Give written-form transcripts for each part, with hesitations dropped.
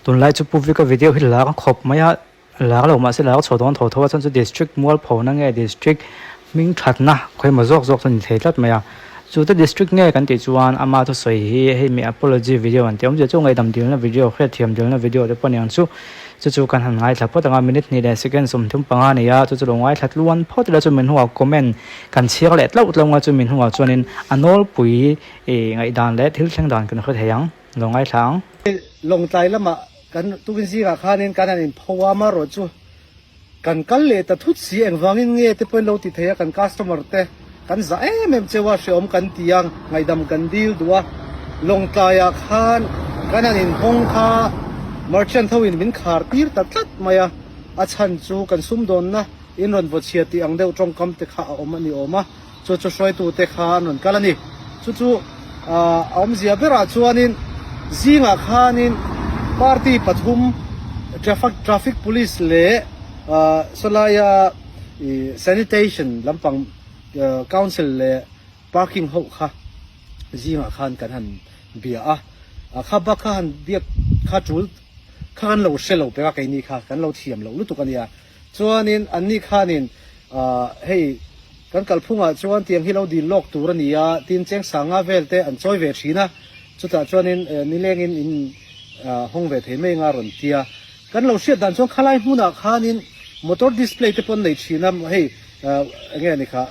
Tunlai chu Pu Vika video hi lar khawp mai a, lar lo mahse lar chho dawn tho tho a chuan chu district mualphona nge district hming thatna khawimaw zawk zawk chu a ni thei tlat mai a. Chu te district nge kan tih chuan ama thusawi hi hei mi apology video an tih awmzia chu ngaihdam dilna video hriatthiam dilna video te pawh a ni ang chu. Chu chu kan han ngaithla phawt ang a, minute hnih leh second 35 a ni a, chu chu lo ngaithla tluan phawt ila chu min hnungah comment kan chhiar leh tlauh tlauh ang a, chu min hnungah chuanin a nawlpui ih ngaihdan leh thil thleng dan kan hre thei ang, lo ngaithla ang. Lawngtlai lamah kan tukin zingah khanin kan han inpho a, amaherawhchu kan kal leh ta thut si, engvangin nge te pawhin lo ti thei a, kan customer te kan zah em em cheu a, hreawm kan ti a, ngaihdam kan dil duh a, Lawngtlaiah khan kan han inhawng kha merchant ho in min khar tir ta tlat mai a, a chhan chu kan sumdawnna in rawn vaw chhia tih ang deuh tawngkam te kha a awm a ni awm a, chu chu hruaitute kha an rawn kal a ni. Chu chu a awmzia berah chuanin zingah khanin party pathum traffic traffic police leh sawlaia sanitation lampang council leh parking ho kha zingah khan kan han bia a, kha bak kha han biak kha tul kha kan lo hre lo pek a keini kha kan lo thiam loh lutuk a nia. Chuanin anni khanin hei kan kalphungah chuan tiang hi lo dil lawk tur a ni a, tin cheng sanga vel te an chawi ve thin a, chutah chuanin nilengin in hawng ve thei mai anga rawn ti a. Kan lo hriat dan chuan khalai hmunah khanin motor display te pawh an nei thin a, hei enge a ni kha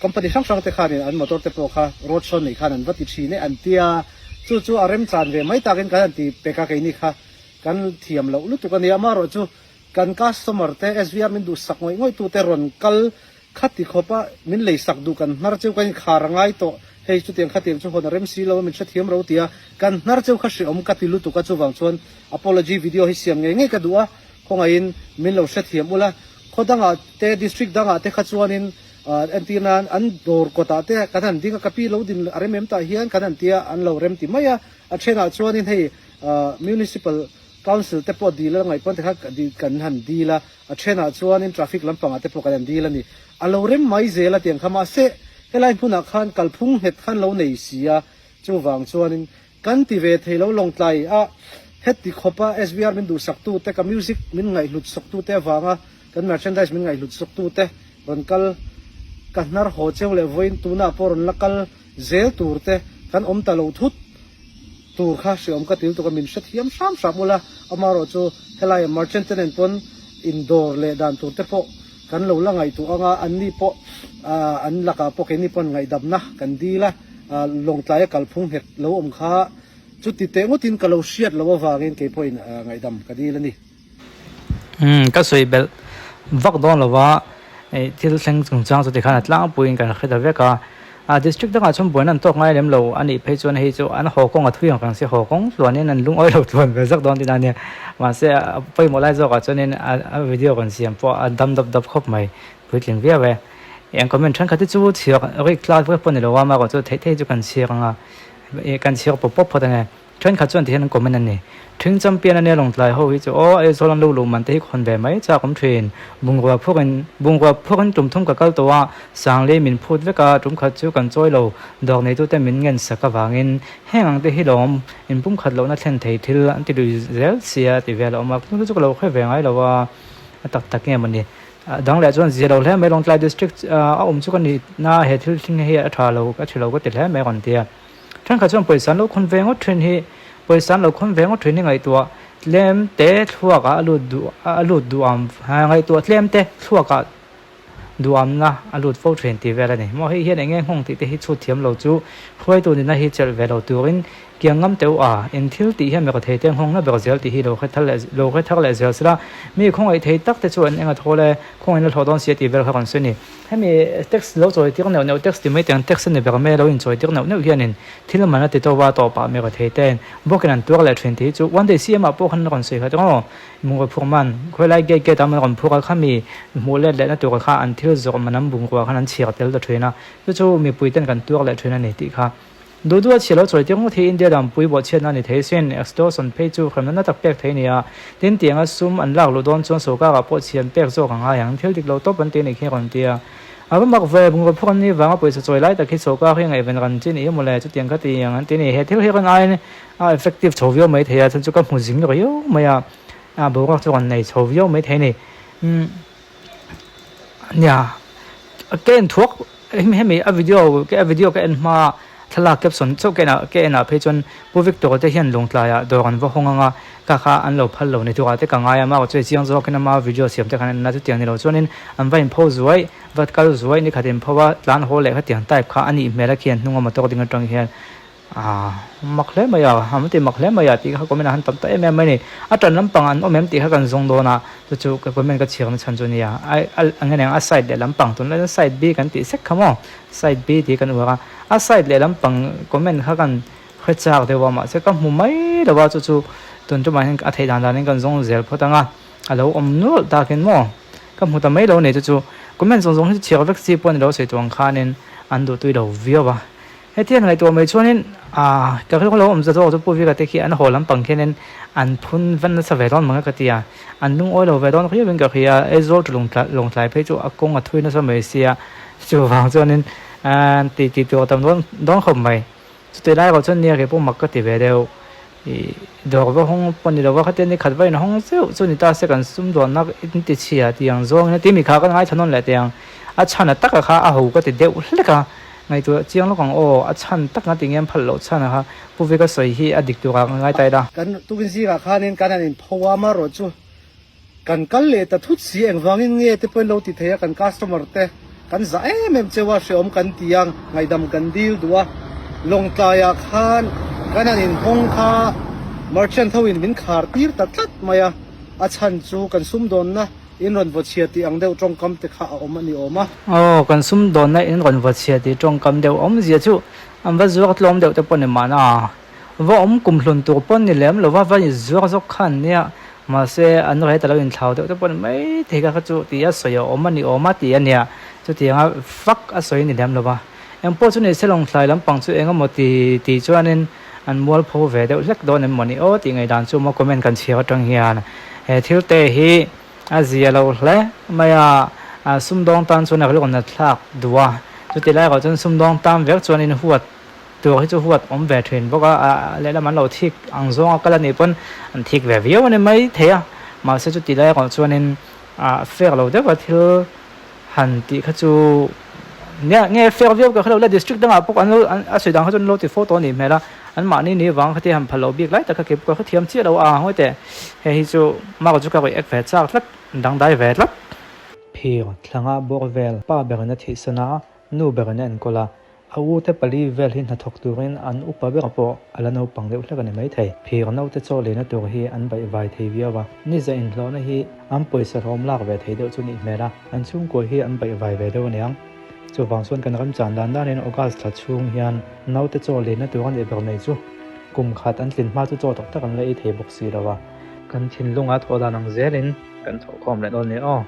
company hrang hrang te khanin an motor te pawh kha road show nei khan an va ti thin e an ti a, chu chu a remchan ve mai takin kan han ti pek a keini kha. Kan thiam loh lutuk a nia, amaherawh chu kan customer te SVR min duhsak ngawih ngawih tute rawn kal khati khawp a min leisak duh kan hnar cheu kan inkhar a ngai tawh, hei chutiang khatiang chu hawn a rem si lo a min hrethiam ro tia kan hnar cheu kha hreawm ka ti lutuk a, chuvang chuan apology video hi siam ngei ngei ka duh a, khawngaihin min lo hrethiam ula, khaw dangah te district dangah te kha chuanin entir nan an dawr kawtah te kan han ding a, ka pi lo din a rem em tah hian kan han tia an lo rem ti mai a, a thenah chuanin hei Municipal Council te pawh dil a ngaih pawn te kha kan han dil a, a thenah chuanin traffic lampangah te pawh kan han dil a ni. A lo rem mai zel a tiang kha mahse helai hmunah khan kalphung nghet khan lo nei si a, chuvang chuanin kan ti ve thei lo Lawngtlai a heti khawpa SVR min duhsak tu te, ka music min ngaihhlut sawk tu te avanga kan merchandise min ngaihhlut sawk tu te rawn kal ka hnar haw cheu leh vawiin tunah pawh rawn la kal zel tur te kan awm ta lo thut. Tur kha hreawm ka ti lutuk a, min hrethiam hram hram ula, amaherawh chu helaia merchant te nen pawn indawr leh dan tur te pawh kan lo la ngaihtuah ang a, anni pawh an lakah pawh keini pawn ngaihdamna kan dil a, Lawngtlaia kalphung nghet lo awm kha chuti teh ngawtin ka lo hriat loh avangin kei pawhin ngaihdam ka dil a ni. Umm ka sawi belh vak dawn lo va, thil thleng chungchang chu tikhan a tlangpuiin kan hre ta vek a, a district dangah chuan buaina an tawk ngai lem lo a nih phei chuan hei chu an haw kawng a thui ang reng si haw kawng tluanin an lungawi lo tluan ve zak dawn tihna a nia, mahse a pawimawh lai zawkah chuanin a video kan siam pawh a dam dap dap khawp mai puitling viau e, eng comment thenkhat hi chu chhiar rik tlak vek pawh ni lo a, amaherawhchu chu theih theih chu kan chhiar ang a, kan chhiar pawp pawp phawt a ni. Thenkhat chuan tihian an comment a ni. Thing champion ania Lawngtlai ho hi chu aw Aizawl an lo luh man te hi khawn ve mai chak awm thin. Bungrua phukin bungrua phukin tum thum ka kal tawh a, Sanglei min phut vek a, tum khat chu kan chawi lo, dawr neitute min ngen sak avangin heng ang te hi lawm inpumkhat lohna thlen thei thil an ti lui zel sia ti vel a awm a, chu chu ka lo hre ve ngai lo a, a tak tak nge mawni. Dang leh chuan zia lo hle mai Lawngtlai district a awm chu ka ni na he thil thleng hi a tha lo a tha lo ka ti hle mai a rawn ti a. Thenkhat chuan pawisa an lo khawn ve ngawt thin hi, pawisa an lo khawn ve ngawt thin hi ngaihtuah tlem te thluakah a lut duh a lut duham ngaihtuah tlem te thluakah duhamna a lut fo thin tih vel a ni. Maw hei hian eng nge nghawng tih te hi chhut thiam lo chu hruaitu nihna hi chelh ve lo turin kiang ngam teuh a, eng thil tih hian meka thei te nghawngna ber zel tih hi lo hre thar leh lo hre thar leh zel sela mi khawngaih thei tak te chu an eng a thawl e, khawngaih na hlawh dawn si a tih vel kha rawn sawi a ni. Hemi tax lo chawi tir neuh neuh tax ti mai teng tax a ni ber mai lo inchawi tir neuh neuh hianin thil man a ti to va tawpah mi rethei ten bawkin an tuar leh thin tih hi chu one day CM ah pawh khan an rawn sawi khat aw bungrua phur man khawilai gate gate ah an rawn phur a khami hmuh let lehna tur kha an thil zawrh man an bungrua khan an chhiar tel ta thin a chu chu mipui ten kan tuar leh thin a ni tih kha Duh duh a chhia lo chawi tir ngawt hi India dan pui bawhchhiatna a ni thei sin, extortion phei chu hremna na tak pek thei a ni a, tin tianga sum an lak luh dawn chuan sorkarah pawh chhian pek zawk a ngai ang, thil dik lo tawp an ti a nih khi a rawn ti a. A va mak ve, bungraw phur an nih vanga pawisa chawi lai tak hi sawrkar hi ngaihven ran chi ni mawle, chutiang kha ti ang an ti a ni. He thil hi rawn aiin a effective chho viau mai thei a, chhan chu ka hmu zing riau mai a, a boruak chu rawn nei chho viau mai thei a ni. Umm nia, ka en thuak hemi a video a video ka en hma thlalak caption chauh ka en ah ka en ah phei chuan Pu Victor te hian Lawngtlaiah dawr an va hawng ang a, ka kha an lo phal lo ni turah te ka ngai a, mahrawh chu chiang zawkin ama video siam te khan an en a, chutiang ni lo chuanin an va inpho zuai, va kal zuai ni khat inpho a, tlan haw leh khatiang type kha a nih hmel a khian hnunga motor ding atang hian aah mak hle mai a, an ti mak hle mai a tih kha comment ah han tam ta em em mai a ni. A tan lampang an awm em tih kha kan zawng dawn a, chu chu ka comment ka chhiar na chhan chu a nia, a a nge neng a side leh lampang tunlai chuan side B kan tih sek kha maw, side B tih kan uar a, a side leh lampang comment kha kan hre chak deuh a mahse ka hmu mai lo a chu chu tun tumah hian a theih dan danin kan zawng zel phawt ang a a lo awm nual takin maw ka hmu ta mai lo nei chu chu comment zawng zawng hi chu chhiar vek chi pawh a ni lo sawi tur ang khanin an duh tui lo viau a hetiang ngaihtuah mai chuanin ah ka rilru lo awm za zawk chu Pu Vira te khi an haw lampang khianin an phun van nasa ve dawn mang a ka ti a an lungawi lo ve dawn riauin ka hria Aizawl chu lawngtlai phei chu a kawng a thui nasa mai sia chuvang chuanin ti ti tur a tam dawn dawn khawp mai. Chutih lai erawh chuan nia kei pawh mak ka ti ve deuh. Ih dawr va hawng pawh ni lova khatia ni khat va in hawng zeuh chu ni ta se kan sum dawnna in ti chhia tih ang zawngin a ti mi kha kan ngaithla nawn leh teh ang. A chhan a taka kha a ho ka ti deuh hlek a, ngaihtuah chiang lawk ang aw, a chhan tak nga ti nge an phal loh chhan a kha Pu Vika sawi hi a dik turah ka ngai ta ila. Kan tukin zingah khanin kan han inpho a, amaherawhchu Kan kal leh ta thut si, engvangin nge te pawhin lo ti thei a, kan customer te kan zah em em cheu a, hreawm kan ti a, ngaihdam kan dil duh a, Lawngtlaiah khan kan han inhawng kha merchant ho in min khar tir ta tlat mai a, a chhan chu kan sumdawnna in rawn vaw chhia tih ang deuh tawngkam te kha a awm a ni awm a. Aw, kan sumdawnna in rawn vaw chhia tih tawngkam deuh awmzia chu an va zuar tlawm deuh te pawh ni mahna. Va awm kum hlun tur pawn ni lem lova va inzuar zawk khan nia mahse an rate a lo inthlau deuh te pawh ni mai thei kha kha chu tih a sawi a awm a ni awm a tih a nia chutianga fak a sawi ni lem lova engpawh chu ni se lawngthlai lampang chu eng emaw ti tih chuanin an mualpho ve deuh hlek dawn em maw ni aw tih ngaihdan chu maw comment kan chhiar atang hian he thil te hi a zia lo hle mai a sumdawng tan chuan a rilru nat thlak duh a chuti lai erawh chuan sumdawng tan vek chuan inhuat Tur hi chu huat awm ve thin bawk a, a lehlam an lo thik ang zawng a kal a nih pawn an thik ve viau a ni mai thei a, mahse chuti lai erawh chuanin ah fair lo deuh a thil han tih kha chu nia nge fair viau ka hrelo le district dangah pawh an lo a sawi dan kha chu an lo ti fo tawh a nih hmel a, an mahni ni vang kha ti han phal lo bik lai tak kha kei pawh ka hrethiam chiah lo a ngawi teh hei hi chu mark chu ka rawi ek ve chak tlat dangdai ve tlat. Phir thlanga bawr vel pa berin a thihsan a, nu berin a enkawl a, A ute pali vel hi hnathawk turin an upa ber pawh a la naupang deuh hlek a ni maithei. Phir naute chaw leina tur hi an baih vai thei viau a, ni za inhlawhna hi an pawisa hlawm lak ve thei deuh chu nih hmel a, an chhungkua hi an baih vai ve deuh aniang. Chuvang chuan kan ramchan dan danin August thla chhung hian naute chaw leina tur a nih ber mai chu kum khat an tlin hma chu chaw tak tak an la ei thei bawk si lo a. Kan thinlunga thawh dan ang zelin kan thawhkhawm leh dawn nia aw.